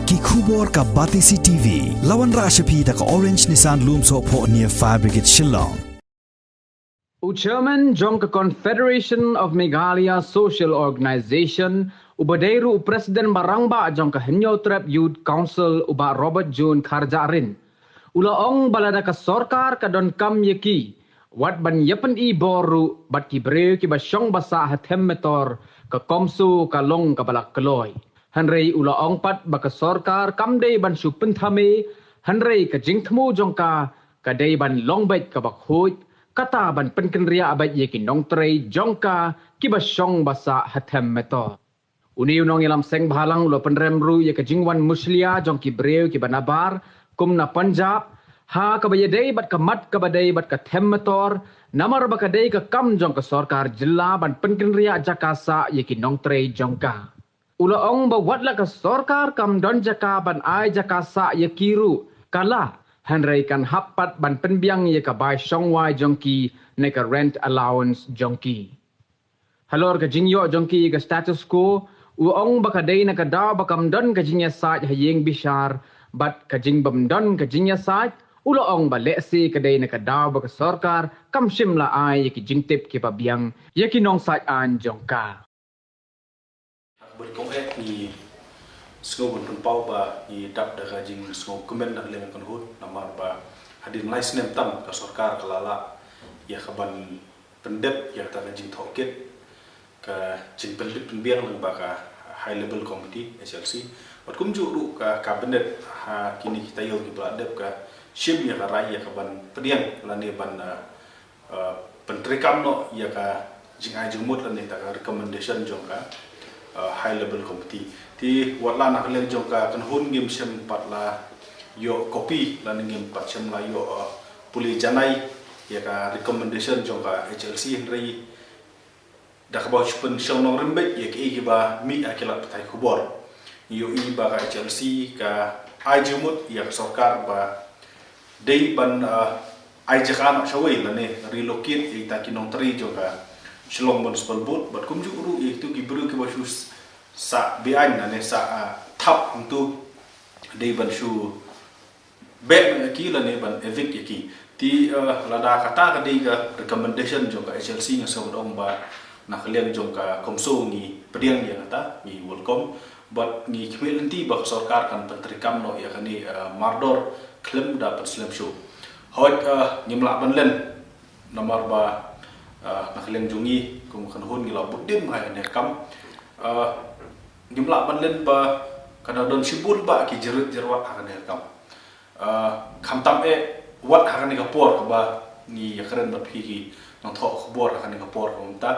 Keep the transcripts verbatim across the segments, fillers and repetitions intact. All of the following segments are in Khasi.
Ki khubor ka Batesi T V. La wanrah sha phi da ka Orange Nissan Lumsohphoh near Fire Brigade Shillong. U chairman jong ka Confederation of Meghalaya Social Organization, uba dei ruh u president ba rangbah jong ka Hynñiewtrep Youth Council, u Bah Robert June Kharjahrin, u la ong ba lada ka sorkar ka donkam ïa ki, wat ban ïapyni bor ruh bad ki briew kiba shong ba sah ha them metor, ka CoMSO ka long kaba la kloi. Hynrei u la ong pat ba ka sorkar kam dei ban shu pynthame, hynrei ka jingthmu jong ka ka dei ban long beit kaba khuid, kata ban pynkynriah beit ïa ki nongtrei jong ka kiba shong ba sah ha them metor. Une u nongïalam seng bhalang u la pynrem ruh ïa ka jingwan mushlia jong ki briew kiba nabar kum na Punjab, ha kaba ïadei bad ka mat kaba dei bad ka them metor, namar ba ka dei ka kam jong ka sorkar jylla ban pynkynriah jaka sah ïa ki nongtrei jong ka. U la ong ba wat la ka sorkar kam don jaka ban ai jaka sah ïa ki ruh, ka lah, hynrei kan hap pat ban pynbiang ïa ka bai shong wai jong ki ne ka rent allowance jong ki. Halor ka jingïoh jong ki ïa ka status quo, u ong ba ka dei na ka daw ba kam don ka jingïasaid ha ïing bishar, bad ka jingbym don ka jingïasaid, u la ong ba lehse ka dei na ka daw ba ka sorkar kam shym la ai ïa ki jingtip kiba biang ïa ki nongsaid aiñ jong ka. Bad kong eh ngi sngew ban pynpaw ba ngi dap da ka jingsngew kmen na ka liang ka kynhun, namar ba hadien lai snem tam ka sorkar ka la lah ïa ka ban pyndep ïa kata ka jingthoh kit ka jingpynlip pynbiang lyngba ka High Level Committee, H L C. Bad kumjuh ruh ka cabinet ha kine ki taïew kiba la dep ka shim ïa ka rai ïa ka ban pdiang lane ban, ah, ah, pyntreikam noh ïa ka jingai jingmut lane ta ka recommendation jong ka, ah, High Level Committee. Te wat la na ka liang jong ka kynhun ngim shym pat la ïoh copy lane ngim pat shym la ïoh, ah, pule janai ïa ka recommendation jong ka H L C, hynrei da kaba shu pynshong nongrim beit ïa kiei kiba mih ha ki lad pathai khubor, ngi ïohi ba ka H L C ka ai jingmut ïa ka sorkar ba dei ban, ah, ai jaka noh shawei lane relocate ïa kita ki nongtrei jong ka Shillong Municipal Board, bad kumjuh ruh ïa kitu ki briew kiba shu sah be-aiñ lane sah, ah, thap hangtu, dei ban shu beh ïa ki lane ban evict ïa ki. Te, eh, lada kata ka dei ka recommendation jong ka H L C, nga sngew ban ong ba na ka liang jong ka CoMSO ngi pdiang ïa kata, ngi welcome. Bad ngi khmih lynti ba ka sorkar kan pyntreikam noh ïa kane, eh, mardor khlem da pynslem shuh. Hooid, eh, ngim lah ban len namar ba, eh, na ka liang jong ngi kum ka kynhun ngi la bud dim ha kane ka kam. Eh, ngim lah ban len ba kan da don shibun bah ki jingrit jingwad ha kane ka kam. Ah, khamtam eh wat ha kane ka por kaba ngi ïakren bad phi ki nongthoh khubor ha kane ka por kaba mynta.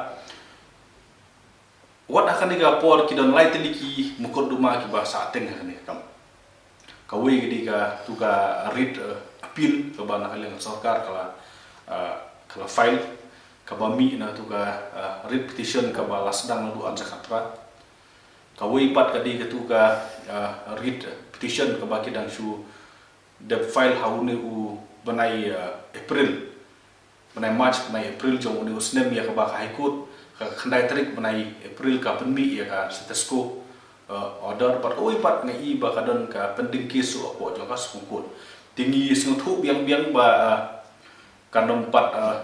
Wat ha kane ka por ki don lai tylli ki mukotduma kiba sah teng ha kane ka kam. Kawei ka dei katu ka writ, eh, appeal kaba na ka liang ka sorkar ka la, eh, ka la file, kaba mih na katu ka, eh, writ petition kaba la sdang naduh ar hajar khatar. Kawei pat ka dei katu ka, ah, writ petition kaba ki dang shu dep file ha une u bnai, ah, April. Bnai March, bnai April jong une u snem ïa kaba ka High Court ka khyndai tarik bnai April ka pynmih ïa ka status quo, ah, order. Bad kawei pat nga i ba ka don ka pending case shuh hapoh jong ka Supreme Court. Te ngi sngewthuh biang biang ba, ah, kan ym pat, ah,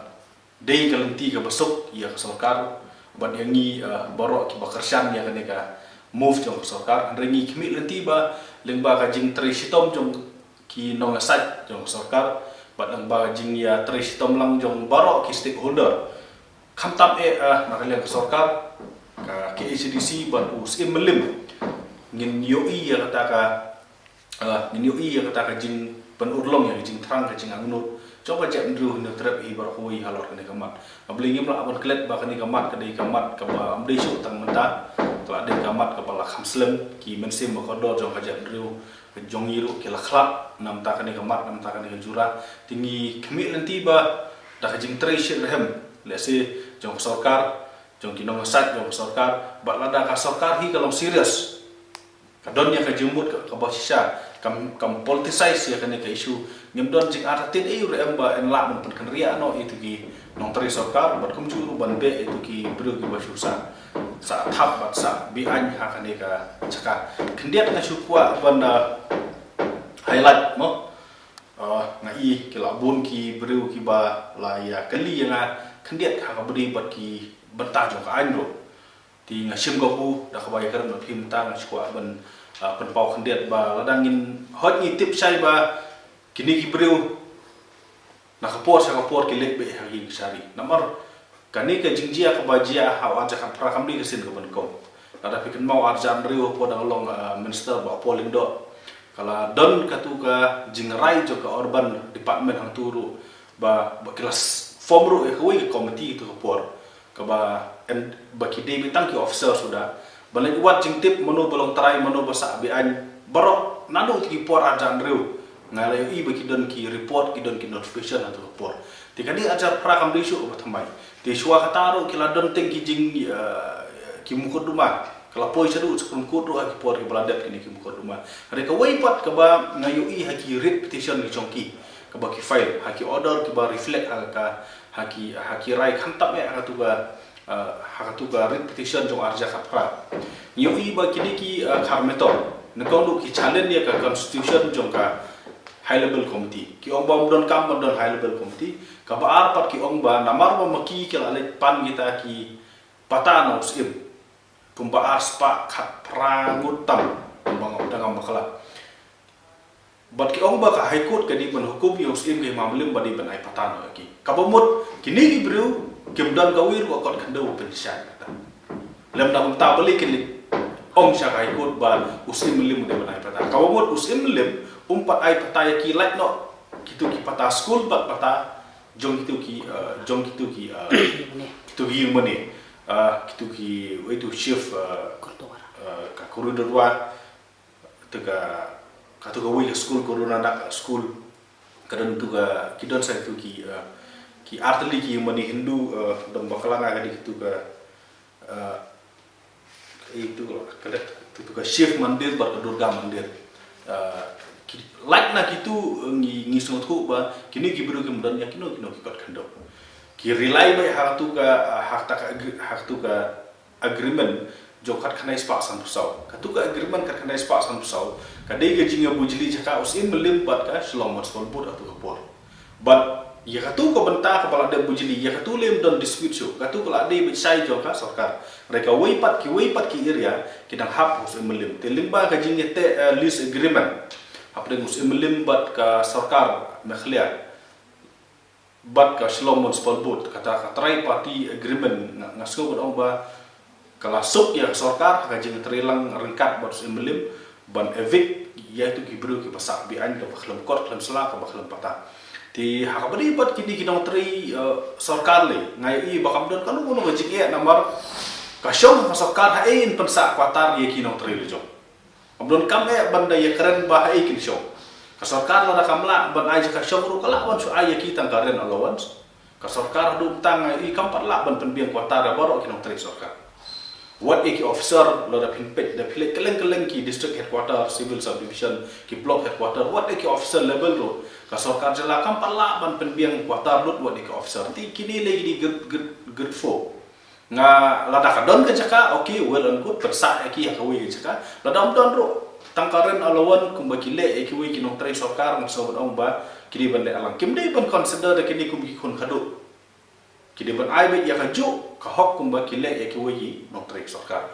dei ka lynti kaba suk ïa ka sorkar bad ïa ngi, eh, baroh kiba kyrshan ïa kane ka move jong ka sorkar. Hynrei ngi khmih lynti ba lyngba ka jingtrei shitom jong ki nongïasaid jong ka sorkar bad lyngba ka jingïatrei shitom lang jong baroh ki stakeholder, khamtam eh, eh, na ka liang ka sorkar, ka K H A D C bad u Syiem Mylliem, ngin ïohi ïa kata ka Ah, ngin ïohi ïa kata ka jingpynurlong ïa ka jingthrang ka jingangnud jong ka jaitbynriew Hynñiewtrep hi baroh kawei halor kane ka mat. Nga Blei, ngim lah ban klet ba kane ka mat ka dei ka mat kaba ym dei shuh tang mynta, ka la dei ka mat kaba la kham slem, ki mynsiem ba kordor jong ka jaitbynriew jong ngi ruh ki la khlad na bynta kane ka mat, na bynta kane ka jura. Te ngi khmih lynti ba da ka jingtrei shitrhem lehse jong ka sorkar, jong ki nongïasaid jong ka sorkar, bad lada ka sorkar hi ka long serious, ka don ïa ka jingmut ka, kaba shisha, kam, kam politicize ïa kane ka issue. Ngim don jingartatien ei ruh em ba yn lah ban pynkynriah noh ïa itu ki nongtrei sorkar, bad kumjuh ruh ban beh ïa itu ki briew kiba shu sah, sah thap bad sah be-aiñ ha kane ka jaka. Khyndiat nga shu kwah ban, uh, highlight mo. Uh, nga i ki la bun ki briew kiba la ïa kylli ïa nga khyndiat ha kaba ïadei bad ki bynta jong ka aiñ ruh. Te nga shim kabu da kaba ïakren bad phi mynta, nga shu kwah ban, ah, pynpaw khyndiat ba lada ngin, hooid ngi tip shai ba kine ki briew na ka por sha ka por ki leit beit ha ki kashari. Namar kane ka jingjia kaba jia ha u ar hajar khatphra kam dei ka sien kaba nyngkong. Lada phi kynmaw u ar hajar hynriew hapoh dang long, ah, minister Bah Paul Lyngdoh, ka la don katu ka jingrai jong ka urban department hangtu ruh ba, ba ki la s-, form ruh ïa kawei ka committee tu ka por, kaba en, ba ki dei beit tang ki officer suda ban leit wad jingtip mano ba long trai, mano ba sah be-aiñ, baroh naduh tu ki por ar hajar hynriew. Nga la ïohi ba ki don ki report, ki don ki notification ha tu ka por. Te kane ar hajar khatphra kam dei shuh kaba thymmai. Te shuwa kata ruh ki la don teng ki jing, eh, ki mukotduma, ka la poi shaduh Supreme Court ruh ha ki por kiba la dep kine ki mukotduma. Hynrei kawei pat kaba nga ïohi ha ki writ petition ki jong ki, kaba ki file ha ki order kiba reflect ha ka, ha ki, ha ki rai khamtam eh ha katu ka, ah, ha katu ka writ petition jong ar hajar khatphra. Ngi ïohi ba kine ki, ah, khar metor nyngkong ruh ki challenge ïa ka constitution jong ka high level committee. Ki ong ba ym donkam ban don high level committee. Kaba ar pat ki ong ba namar ba ma ki ki la leit pan kita ki pata na u Syiem kumba ar spah khatphra ngut tam, kumba nga da ngam bakla. Bad ki ong ba ka High Court ka dei ban hukum ïa u Syiem ka Hima Mylliem ba dei ban ai pata noh ïa ki. Kaba mut kine ki briew kim don kawei ruh ka kot khyndew ban pynshai. Lymda kumta balei kin leit ong sha ka High Court ba u Syiem Mylliem u dei ban ai pata? Kaba mut u Syiem Mylliem um pat ai pata ïa ki, lait noh kitu ki pata skul bad pata jong kitu ki, eh, jong kitu ki, eh, kitu ki ïing mane, eh, kitu ki, wei tu shift, eh, eh, ka corridor wa, tu ka, katu kawei ka skul, Guru Nanak School, ka don tu ka, ki don sa kitu ki, eh, ki artylli ki ïing mane Hindu, eh, dang bakla nga ka dei kitu ka, eh, itu ka, ka dei tu, tu ka Shiv Mandir bad ka Durga Mandir. Eh, ki, lait na kitu, eh, ngi, ngi sngewthuh ba kine ki briew kim don ïa kino kino ki kot khyndew. Ki rely beit ha katu ka, eh, ha kata ka agri-, ha katu ka agreement jong khatkhyndai spah sanphew saw. Katu ka agreement khatkhyndai spah sanphew saw ka dei ka jingïabujli jaka u Syiem Mylliem bad ka Shillong Municipal Board ha katu ka por. Bad ïa katu ka bynta kaba la dep bujli, ïa katu lym don dispute shuh, katu ka la dei beit shai jong ka sorkar. Hynrei kawei pat, kiwei pat ki area ki dang hap ha u Syiem Mylliem. Te lyngba ka jingïateh, eh, lease agreement hapdeng u Syiem Mylliem bad ka sorkar Meghalaya bad ka Shillong Municipal Board, kata ka triparty agreement, nga, nga sngew ban ong ba ka la suk ïa ka sorkar ha ka jingtreilang ryngkat bad u Syiem Mylliem ban evict ïa itu ki briew kiba sah be-aiñ, kaba khlem kot khlem sla, kaba khlem pata. Te ha kaba ïadei bad kine ki nongtrei, eh, sorkar lei, nga ïohi ba kam don kano kano ka jingeh namar ka shong ka sorkar haei yn pynsah quarter ïa ki nongtrei la jong. Ym donkam eh ban da ïakren ba haei kin shong. Ka sorkar lada kam lah ban ai jaka shong ruh ka lah ban shu ai ïa ki tang ka rent allowance. Ka sorkar haduh mynta nga ïohi kam pat lah ban pynbiang quarter ïa baroh ki nongtrei sorkar. Wat ïa ki officer, lada phin peit, da phi leit kylleng kylleng ki district headquarter, civil subdivision, ki block headquarter, wat ïa ki officer level ruh ka sorkar jylla kam pat lah ban pynbiang quarter lut wat ïa ki officer. Te kine lei ki dei grade, grade, grade four. Nga, lada ka don ka jaka, okay, well and good, pynsah ïa ki ha kawei ka jaka. Lada ym don ruh, tang ka rent allowance kumba ki leh ïa kiwei ki nongtrei sorkar, nga sngew ban ong ba ki dei ban leh alang. Kim dei ban consider da kine kum ki khun khadduh. Ki dei ban ai beit ïa kajuh ka hok kumba ki leh ïa kiwei ki nongtrei sorkar.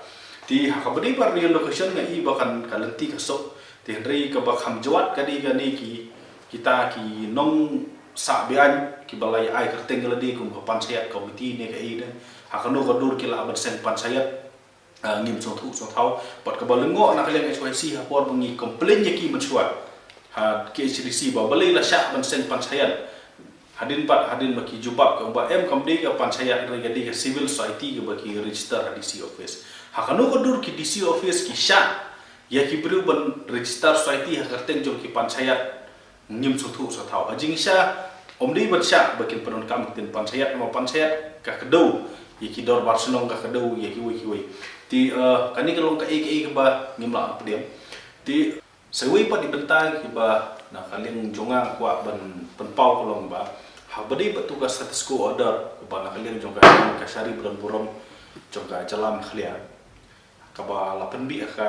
Te ha kaba ïadei bad relocation nga i ba kan, ka lynti ka suk. Te hynrei kaba kham jwat ka dei kane ki, kita ki nongsah be-aiñ kiba la ïa ai kyrteng ïa lade kum ka panchayat committee ne kaei ne. Ha kano ka dur ki lah ban seng panchayat, ah, ngim sngewthuh sngewthaw. Bad kaba lyngngoh na ka liang H Y C ha por ba ngi complain ïa ki mynshuwa ha K H A D C ba balei la shah ban seng panchayat. Hadien pat, hadien ba ki jubab ka ong ba em, kam dei ka panchayat, hynrei ka dei ka civil society kaba ki register ha D C office. Ha kano ka dur ki D C office ki shah ïa ki briew ban register society ha kyrteng jong ki panchayat? Ngim sngewthuh sngewthaw. Ha jingshisha ym dei ban shah ba kin pyndonkam ktien panchayat, namar panchayat ka kdew ïa ki dorbar shnong, ka kdew ïa kiwei kiwei. Te, eh, kane ka long kaei kaei kaba ngim lah pdiang. Te Sa wei pat i bynta kiba na ka liang jong nga kwah ban pynpaw ka long ba haba dei ba tu ka status quo order ba na ka liang jong ka, ka shari ba don burom jong ka jylla Meghalaya kaba la pynbih ha ka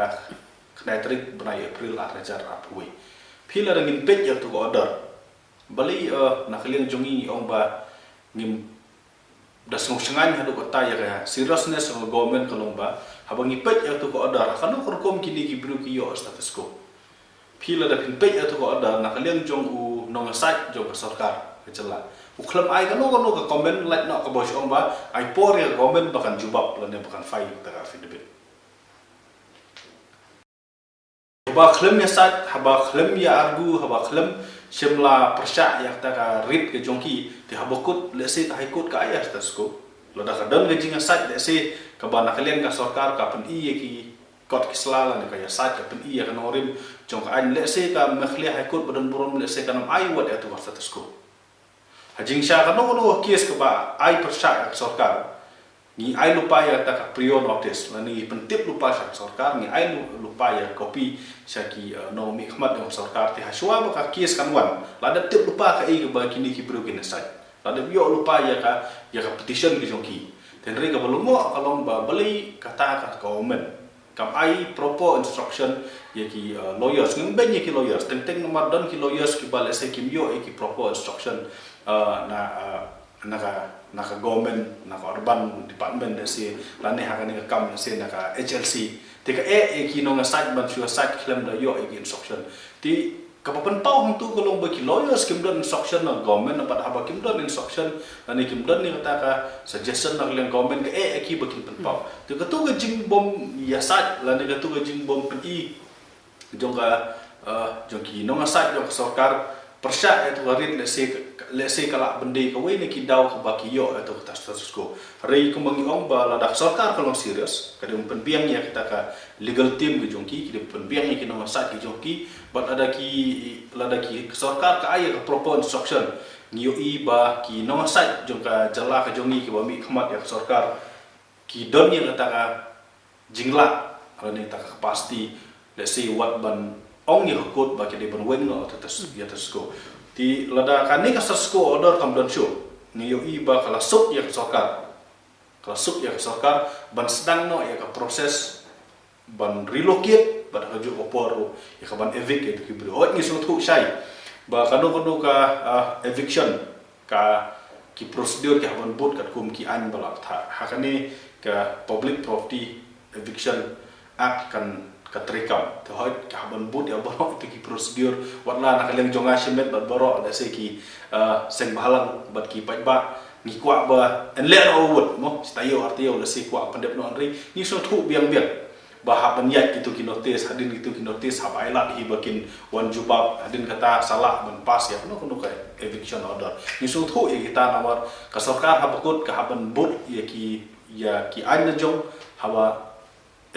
khyndai tarik bnai April ar hajar arphew wei. Phi lada ngin peit ïa tu ka order, balei, eh, na ka liang jong ngi ngi ong ba ngim da sngewshngaiñ haduh katta ïa ka seriousness jong ka government ka long ba haba ngi peit ïa tu ka order, ha kano ka rukom kine ki briew ki ïoh status quo. Phi lada phin peit ïa tu ka order na ka liang jong u nongïasaid jong ka sorkar ka jylla, u khlem ai kano kano ka comment, lait noh kaba u ong ba ai por ïa ka government ba kan jubab lane ba kan file ïa ka affidavit. Haba khlem ïasaid, haba khlem ïa argue, haba khlem shim la pyrshah ïa kata ka rit ka jong ki, te haba kut, lehse ka High Court ka ai ïa status quo. Lada ka don ka jingïasaid, lehse kaba na ka liang ka sorkar ka pyni ïa ki kot ki sla lane ka ïasaid, ka pyni ïa ka nongrim jong ka aiñ, lehse ka Meghalaya High Court ba don burom, lehse kan ym ai wat ïa tu ka status quo. Ha jingshisha kano kano ka case kaba ai pyrshah ïa ka sorkar, ngi ai lypa ïa kata ka prior notice, lane ngi pyntip lypa sha ka sorkar, ngi ai lu-, lypa ïa ka copy sha ki, eh, nongmihkhmat jong ka sorkar, te ha shuwa ba ka case kan wan, la dep tip lypa kaei kaba kine ki briew kin ïasaid, la dep ïoh lypa ïa ka, ïa ka petition ka jong ki. Te hynrei kaba lyngngoh ka long ba balei kata ka government kam ai proper instruction ïa ki, uh, lawyers, ngim beiñ ïa ki lawyers, teng teng namar don ki lawyers kiba lehse kim ïoh ïa ki proper instruction, uh, na, uh, na ka, na ka government, na ka urban department lehse, lane ha kane ka kam lehse na ka H L C. Te ka eh ïa ki nongïasaid ban shu ïasaid khlem da ïoh ïa ki instruction. Te kaba pynpaw hangtu ka long ba ki lawyers kim don instruction na government, bad haba kim don instruction lane kim don ïa kata ka suggestion na ka liang government, ka eh ïa ki ba kin pynpaw. Te katu ka jingbym ïasaid lane katu ka jingbym pyni jong ka, eh, jong ki nongïasaid jong ka sorkar pyrshah ïa tu ka rit, lehse, lehse ka lah ban dei kawei na ki daw kaba ki ïoh ïa tu ka status quo. Hynrei kumba ngi ong ba lada ka sorkar ka long serious, ka dei ban pynbiang ïa kata ka legal team ka jong ki, ki dei ban pynbiang ïa ki nongïasaid ka jong ki, bad lada ki, lada ki sorkar ka ai ïa ka proper instruction, ngi ïohi ba ki nongïasaid jong ka jylla ka jong ngi kiba mihkhmat ïa ka sorkar ki don ïa kata ka jinglah, lane kata ka capacity, lehse wat ban ong ïa ka court ba ki dei ban weng noh ïa ta, ïa ta status quo. Te lada kane ka status quo order kam don shuh, ngi ïohi ba ka la suk ïa ka sorkar. Ka la suk ïa ka sorkar ban sdang noh ïa ka process ban relocate, bad ha kajuh ka por ruh ïa ka ban evict ïa ki briew. Hooid, ngi sngewthuh shai ba kano kano ka, ah, eviction, ka, ki procedure ki hap ban bud katkum ki aiñ ba la bthah. Ha kane ka Public Property Eviction Act kan, ka treikam. Te hooid, ki hap ban bud ïa baroh ïa ki procedure, wat la na ka liang jong nga shimet bad baroh, lehse ki, ah, seng bhalang bad ki paidbah, ngi kwah ba yn leh noh u wut, mo, shi taïew ar taïew, lehse kwah pyndep noh, hynrei ngi sngewthuh biang biang ba hap ban ïaid kitu ki notice, hadien kitu ki notice hap ailad hi ba kin wan jubab, hadien kata sa lah ban pass ïa kano kano ka eviction order. Ngi sngewthuh ïa kita namar ka sorkar haba kut ka hap ban bud ïa ki, ïa ki aiñ la jong haba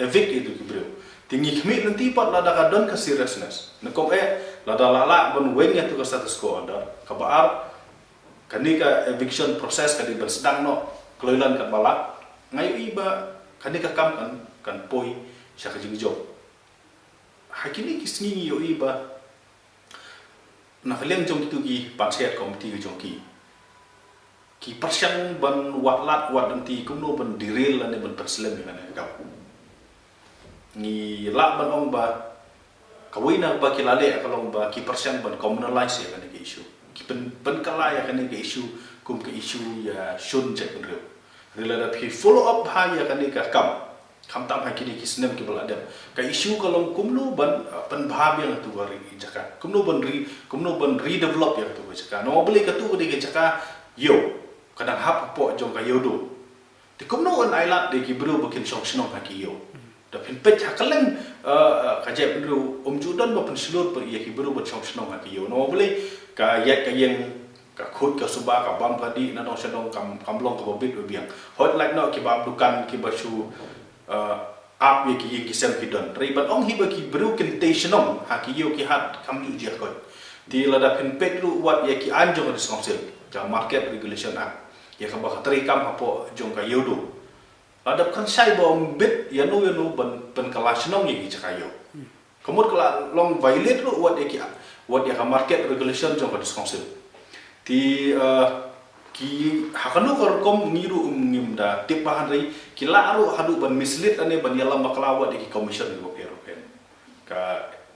evict ïa kitu ki briew. Te ngi khmih lynti pat lada ka don ka seriousness. Nyngkong eh, lada la lah ban weng ïa tu ka status quo order, kaba ar, kane ka eviction process ka dei ban sdang noh kloi lane katba lah, nga ïohi ba kane ka kam kan, kan poi sha ka jingjop. Ha kine ki sngi ngi ïohi ba na ka liang jong kitu ki panchayat committee ka jong ki, ki pyrshang ban wad lad wad lynti kumno ban derail lane ban pynslem ïa kane ka kam. Ngi lah ban ong ba kawei na ba ki la leh ka long ba ki pyrshang ban communalize ïa kane ka issue. Ki pyn, pynkylla ïa kane ka issue kum ka issue ïa shun jaitbynriew. Hynrei lada phi follow up bha ïa kane ka kam, khamtam ha kine ki snem kiba la dep, ka issue ka long kumno ban, uh, pynbha biang ïa tu ka ri jaka, kumno ban re, kumno ban redevelop ïa tu ka jaka. Namar balei katu ka dei ka jaka ïew, ka dang hap hapoh jong ka Ïewduh. Te kumno yn ailad ïa ki briew ba kin shong shnong ha ki ïew? Da phin peit ha kylleng, eh, eh, ka jaitbynriew, ym ju don ba pynshlur ïa ki briew ban shong shnong ha ki ïew. Namar balei ka ïaid ka ïeng, ka khuid ka suba, ka bam ka dih na dong sha dong, kam, kam long kaba bit ba biang. Hooid, lait noh kiba ap dukan, kiba shu, eh, ap ïa ki ïing ki sem ki don. Hynrei ban ong hi ba ki briew kin tei shnong ha ki ïew ki hat, kam ju jia khuid. Te lada phin peit ruh wat ïa ki aiñ jong ka District Council, ka Market Regulation Act, ïa kaba ka treikam hapoh jong ka Ïewduh, la dep kynshai ba ym bit ïano ïano ban pynkylla shnong ïa ki jaka ïew. Ka mut ka la long violate ruh wat ïa ki, wat ïa ka market regulation jong ka District Council. Te, eh, ki ha kano ka rukom ngi ruh ngim da tip bha hynrei ki lah ruh haduh ban mislead lane ban ïalam bakla wat ïa ki commission kiba pher bapher. Ka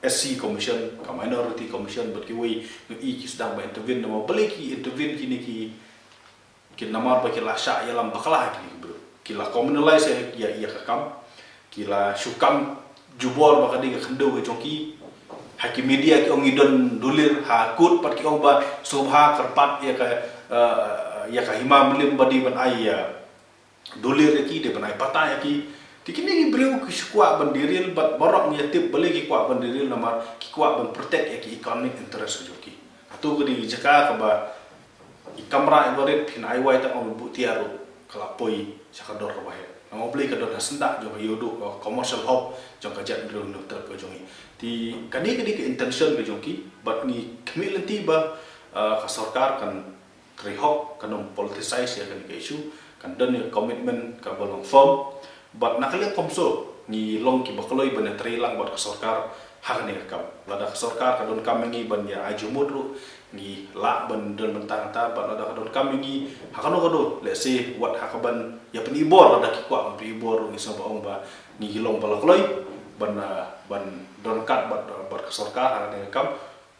S C commission, ka minority commission, bad kiwei ngi i ki sdang ba intervene, namar balei ki intervene kine ki, ki namar ba ki la shah ïalam bakla ha kine ki briew. Ki la communalize ïa, ïa ka kam. Ki la shu kam jubor ba ka dei ka khyndew ka jong ki. Ha ki media ki ong ngi don dulir, ha court pat ki ong ba sngewbha kyrpad ïa ka, eh, ïa ka Hima Mylliem ba dei ban ai ïa dulir ïa ki, dei ban ai patta ïa ki. Te kine ki briew ki shu kwah ban derail bad baroh ngi ïa tip balei ki kwah ban derail namar ki kwah ban protect ïa ki economic interest ka jong ki. Kato ka dei ka jaka kaba i kamra i barit phin ai wai tang ong buh tiar ruh ka la poi sha ka dor kaba heh. Namar balei ka don ha syndah jong ka ïoh duh ka commercial hub jong ka jaitbynriew Hynñiewtrep ka jong ngi. Te kane ka dei ka intention ka jong ki bad ngi khmih lynti ba, ah, ka sorkar kan trei hok, kan ym politicize ïa kane ka issue, kan don ïa ka commitment kaba long firm. Bad na ka liang kumso ngi long kiba kloi ban ïa trei lang bad ka sorkar ha kane ka kam. Lada ka sorkar ka donkam ïa ngi ban ïa ai jingmut ruh ngi lah ban don bynta kata, bad lada ka donkam ïa ngi ha kano kano, let's say wat ha kaban ïa pynibor, lada ki kwah ban pynibor ruh ngi sngewbha ong ba ngi long ba la kloi ban, ah, ban don ryngkat bad, bad ka sorkar ha kane ka kam.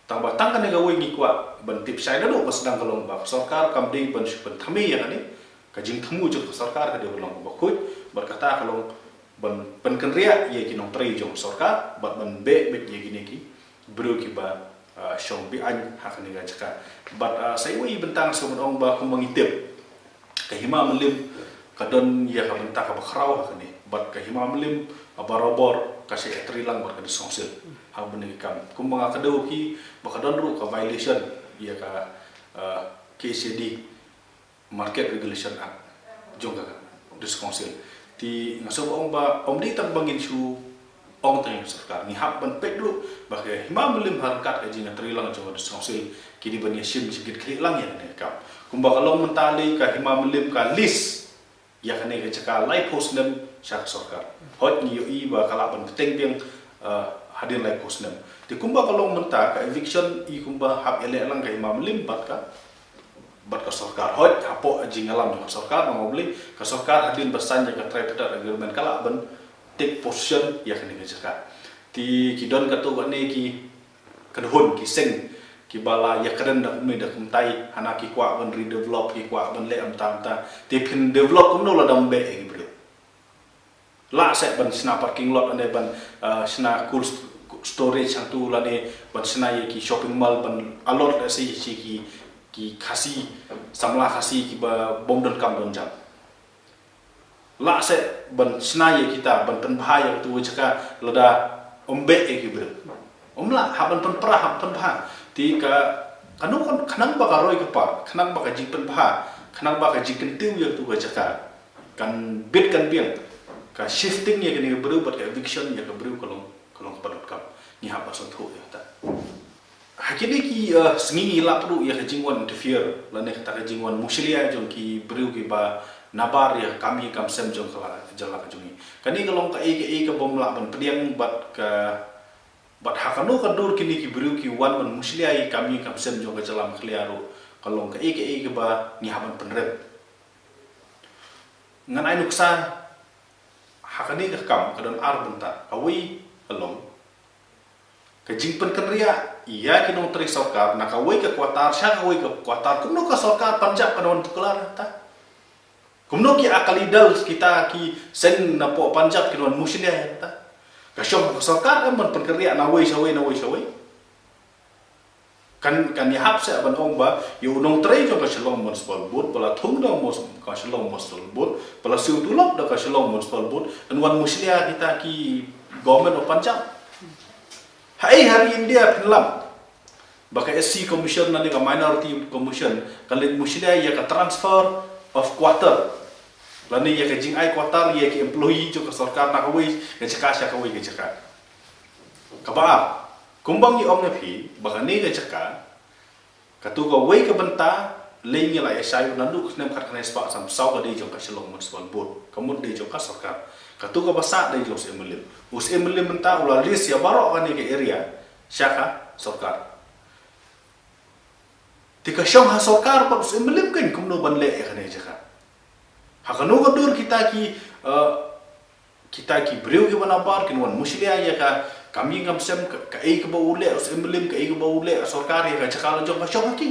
Tang ba tang kane kawei ngi kwah ban tip shai naduh ba sdang ka long ba ka sorkar kam dei ban shu pynthame ïa kane. Ka jingthmu jong ka sorkar ka dei ban long kaba khuid, bad kata ka long ban pynkynriah ïa ki nongtrei jong ka sorkar bad ban beh beit ïa kine ki briew kiba, ah, shong be-aiñ ha kane ka jaka. Bad, ah, sa iwei i bynta nga sngewbha ban ong ba kumba ngi tip, ka Hima Mylliem ka don ïa ka bynta kaba khraw ha kane. Bad ka Hima Mylliem, ah, barabor ka shah ïatrei lang bad ka District Council ha kane ka kam. Kumba nga kdew ki ba ka don ruh ka violation ïa ka, ah, K C D, Market Regulation Act jong ka District Council. Te nga sngewbha ong ba ym dei tang ba ngin shu ong tang ïa ka sorkar, ngi hap ban peit ruh ba ka Hima Mylliem ha ryngkat ka jingïatrei lang jong ka District Council ki dei ban ïashim jingkitkhlieh lang ïa kane ka kam. Kumba ka long mynta lei, ka Hima Mylliem ka lease ïa kane ka jaka laiphew snem sha ka sorkar. Hooid ngi ïohi ba ka lah ban bteng biang, eh, hadien laiphew snem. Te kumba ka long mynta ka eviction i kumba hap ïaleh lang ka Hima Mylliem bad ka, bad ka sorkar. Hooid hapoh jingïalam jong ka sorkar, namar balei ka sorkar hadien ba sign ïa ka tripartite agreement ka lah ban take possession ïa kane ka jaka. Te ki don katto katne ki, ka don ki seng kiba la ïakren da kumne da kumtai, hana ki kwah ban redevelop, ki kwah ban leh kumta kumta. Te phin develop kumno lada ym beh ïa ki briew? Lah seh ban shna parking lot ne ban, eh, shna cold st-, storage hangtu lane ban shna ïa ki shopping mall ban allot lehse ïa ki, ki Khasi, samla Khasi kiba bym don kam don jam. Lah seh ban shna ïa kita, ban pynbha ïa katu ka jaka lada ym beh ïa ki briew? Ym lah, hap ban pynpra, hap pynbha. Te ka, kano kan, khnang ba ka roi ka par, khnang ba ka jingpynbha, khnang ba ka jingkyntiew ïa katu ka jaka kan bit kan biang, ka shifting ïa kane ka briew bad ka eviction ïa ka briew ka long, ka long kaba donkam. Ngi hap ban sngewthuh ïa kata. Ha kine ki, eh, sngi ngi lap ruh ïa ka jingwan interfere lane kata ka jingwan mushlia jong ki briew kiba nabar ïa ka kam ïing kam sem jong ka la-, jylla ka jong ngi. Kane ka long kaei kaei ka bym lah ban pdiang bad ka, bad ha kano ka dur kine ki briew ki wan ban mushlia ïa ka kam ïing kam sem jong ka jylla Meghalaya ruh ka long kaei kaei kaba ngi hap ban pynrem. Ngan ai nuksa, ha kane ka kam ka don ar bynta. Kawei ka long ka jingpynkynriah ïa ki nongtrei sorkar na kawei ka quarter sha kawei ka quarter. Kumno ka sorkar Punjab ka don tuklar ta? Kumno ki Akali Dal kita ki seng napoh Punjab ki don mushlia ïa ta? Ka shong ka sorkar em ban pynkynriah nawei shawei nawei shawei. Kan, kan ïahap seh ban ong ba ïa u nongtrei jong ka Shillong Municipal Board, ba la thung da ka Shillong Municipal Board, ba la siew tulop da ka Shillong Municipal Board, yn wan mushlia kita ki Government of Punjab. Haei ha ri India phin lap ba ka S C Commission lane ka Minority Commission ka leit mushlia ïa ka transfer of quarter lane ïa ka jingai quarter ïa ki employee jong ka sorkar na kawei ka jaka sha kawei ka jaka? Kaba ar, kumba ngi ong ïa phi ba kane ka jaka, katu kawei ka bynta lei ngi la ïa shai naduh ka snem khatkhyndai spah sanphew saw ka dei jong ka Shillong Municipal Board, ka mut dei jong ka sorkar. Katu kaba sah dei jong u Syiem Mylliem. U Syiem Mylliem mynta u la list ïa baroh kane ka area sha ka sorkar. Te ka shong ha sorkar bad u Syiem Mylliem kein kumno ban leh ïa kane ka jaka. Ha kano ka dur kita ki, eh, kita ki briew kiba nabar kin wan mushlia ïa ka kam ïing kam sem, ka, kaei kaba u leh u Syiem Mylliem, kaei kaba u leh sorkar ïa ka jaka la jong ka shong ha ki.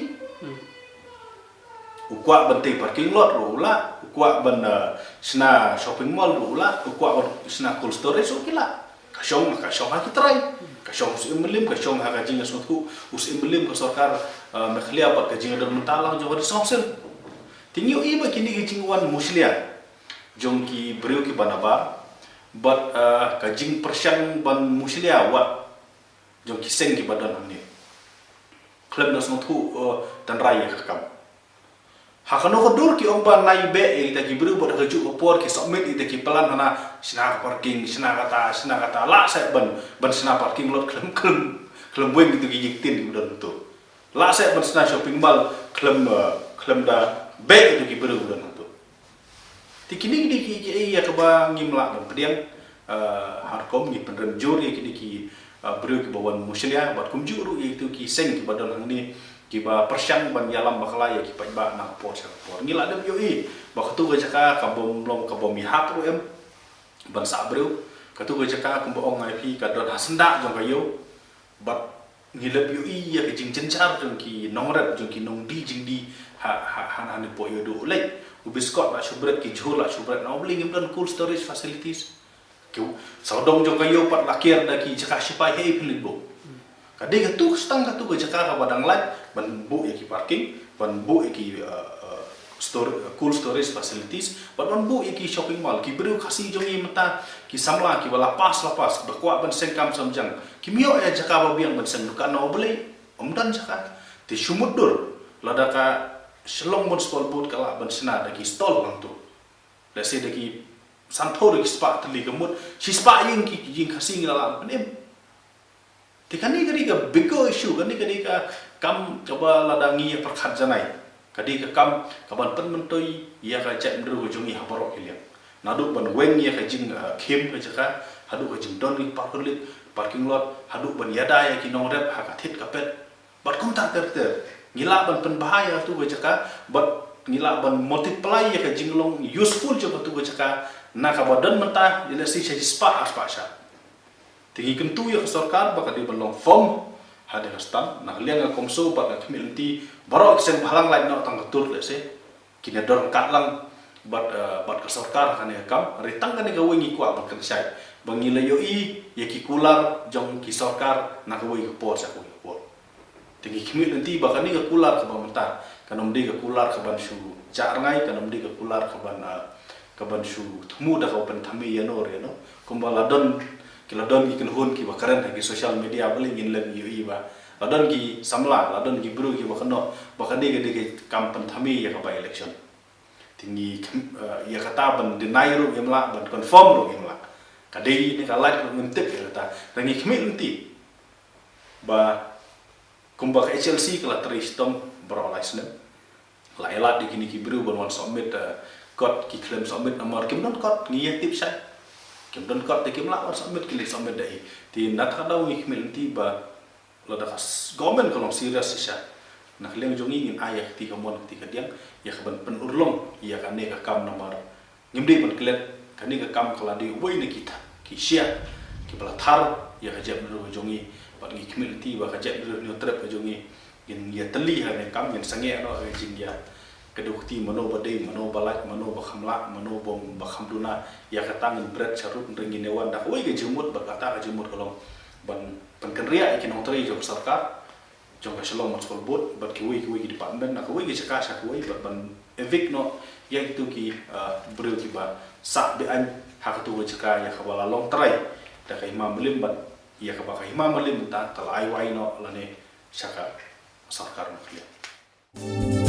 U kwah ban tei parking lot ruh u lah, u kwah ban, eh, shna shopping mall ruh u lah, u kwah ban shna cold storage ruh ki lah. Ka shong, ka shong ha ki trai. Ka shong u Syiem Mylliem, ka shong ha ka jingïasngewthuh u Syiem Mylliem ka sorkar, eh, Meghalaya bad ka jingïadon mynta lang jong ka District Council. Te ngi ïohi ba kine ki jingwan mushlia jong ki briew kiba nabar bad, eh, ka jingpyrshang ban mushlia wat jong ki seng kiba don hangne. Khlem da sngewthuh, eh, tynrai ïa ka kam. Ha kano ka dur ki ong ba nai beh ïa kita ki briew bad ha kajuh ka por ki submit ïa kita ki plan hana, shna ka parking, shna kata, shna kata, lah seh ban, ban shna parking lot khlem, khlem, khlem weng kita ki ïing tin kiba don tu. Lah seh ban shna shopping mall khlem, eh, khlem da beh ïa kita ki briew kiba don tu. Te kine ki dei ki, ki, ïa kaba ngim lah ban pdiang, eh, ha rukom ngi pynrem jur ïa kine ki, eh, briew kiba wan mushlia bad kumjuh ruh ïa kito ki seng kiba don hangne kiba pyrshang ban ïalam bakla ïa ki paidbah na ka por sha ka por. Ngi la dep ïohi ba katu ka jaka ka bym long ka bym ïahap ruh em ban sah briew. Katu ka jaka kumba ong nga ïa phi ka don ha syndah jong ka ïew. Bad ngi lep ïohi ïa ka jingjynjar jong ki nongrep, jong ki nongdie jingdie ha, ha, ha, ha ne po ïoh duh leh. U biskot la shu bret, ki jhur la shu bret, na u bli ngim don cold storage facilities. Ki sawdong jong ka ïew pat la kiar da ki jaka shipai, hei phi leit buh. Ka dei katu, tang katu ka jaka kaba dang lait ban buh ïa ki parking, ban buh ïa ki, uh, uh, store, uh, cold storage facilities, ban, ban buh ïa ki shopping mall. Ki briew Khasi jong ngi mynta, ki samla kiba la pass la pass, ba kwah ban seng kam seng jam, kim ïoh ïa jaka ba biang ban seng dukan na u bli. Ym don jaka. Te shu mutdur lada ka Shillong Municipal Board ka lah ban shna da ki stall hangtu. Let's say da ki sanphew, da ki spah tylli, ka mut shispah ïing ki, ki ïing Khasi ngi la lah ban pynim. Te kane ka dei ka bigger issue, kane ka dei ka kam kaba lada ngi ïa pyrkhat janai, ka dei ka kam kaban pynmyntoi ïa ka jaitbynriew ka jong ngi ha baroh ki liang. Naduh ban weng ïa ka jing, eh, khim ka jaka, haduh ka jingdon ki parking lot, parking lot, haduh ban ïada ïa ki nongrep ha ka thied ka pet. Bad kumta ter ter. Ngi lah ban pynbha ïa katu ka jaka, bad ngi lah ban multiply ïa ka jinglong useful jong katu ka jaka, na kaba don mynta, ïa lehse sha shispah arspah shah. Te ngi kyntu ïa ka sorkar ba ka dei ban long firm ha kane ka stand, na ka liang ka CoMSO bad ka khmih lynti, baroh ki seng bhalang lait noh tang ka tur lehse. Kin ïa don ryngkat lang bad, eh, bad ka sorkar ha kane ka kam, hynrei tang kane kawei ngi kwah ban kynshai. Ba ngi la ïohi ïa ki kular jong ki sorkar na kawei ka por sha kawei ka por. Te ngi khmih lynti ba kane ka kular kaba mynta kan ym dei ka kular kaban shu jah rngai, kan ym dei ka kular kaban, ah, kaban shu thmu da kaba pynthame ïano re ïano. Kumba la don, ki la don ki kynhun kiba kren ha ki social media, balei ngin leh ïohi ba la don ki samla, la don ki briew kiba kynnoh ba kane ka dei ka kam pynthame ïa ka by election. Te ngi khmih, eh, ïa kata ban deny ruh ngim lah, ban confirm ruh ngim lah. Ka dei ne ka lait ruh ngim tip ïa kata. Te ngi khmih lynti ba kumba ka HLC ka la trei shitom baroh lai snem. La ïalad ïa kine ki briew ban wan submit, eh, kot, ki khlem submit namar kim don kot, ngi ïa tip shai. Kim don kot te kim lah wan submit, ki leit submit da hi. Te na kata ka daw ngi khmih lynti ba lada ka s-, government ka long serious shisha, na ka liang jong ngi ngin ai ïa ka kti kamon ka kti kadiang ïa kaban pynurlong ïa kane ka kam namar ngim dei ban klet, kane ka kam ka la dei uwei na ki tha-, ki sha kiba la thar ïa ka jaitbynriew ka jong ngi. Bad ngi khmih lynti ba ka jaitbynriew Hynñiewtrep ka jong ngi ngin ïatylli ha kane ka kam, ngin sangeh noh ïa ka jingïa kdew kti, mano ba dei, mano ba lait, mano ba kham lah, mano ba, ba kham duna. Ïa kata ngin bret sharud, hynrei ngin ïa wan da kawei ka jingmut, bad kata ka jingmut ka long ban pynkynriah ïa ki nongtrei jong ka sorkar, jong ka Shillong Municipal Board, bad kiwei kiwei ki department, na kawei ka jaka sha kawei, bad ban evict noh ïa kito ki, ah, briew kiba sah be-aiñ ha kato ka jaka ïa kaba la long trai da ka Hima Mylliem, bad ïa kaba ka Hima Mylliem mynta ka la ai wai noh lane sha ka sorkar Meghalaya.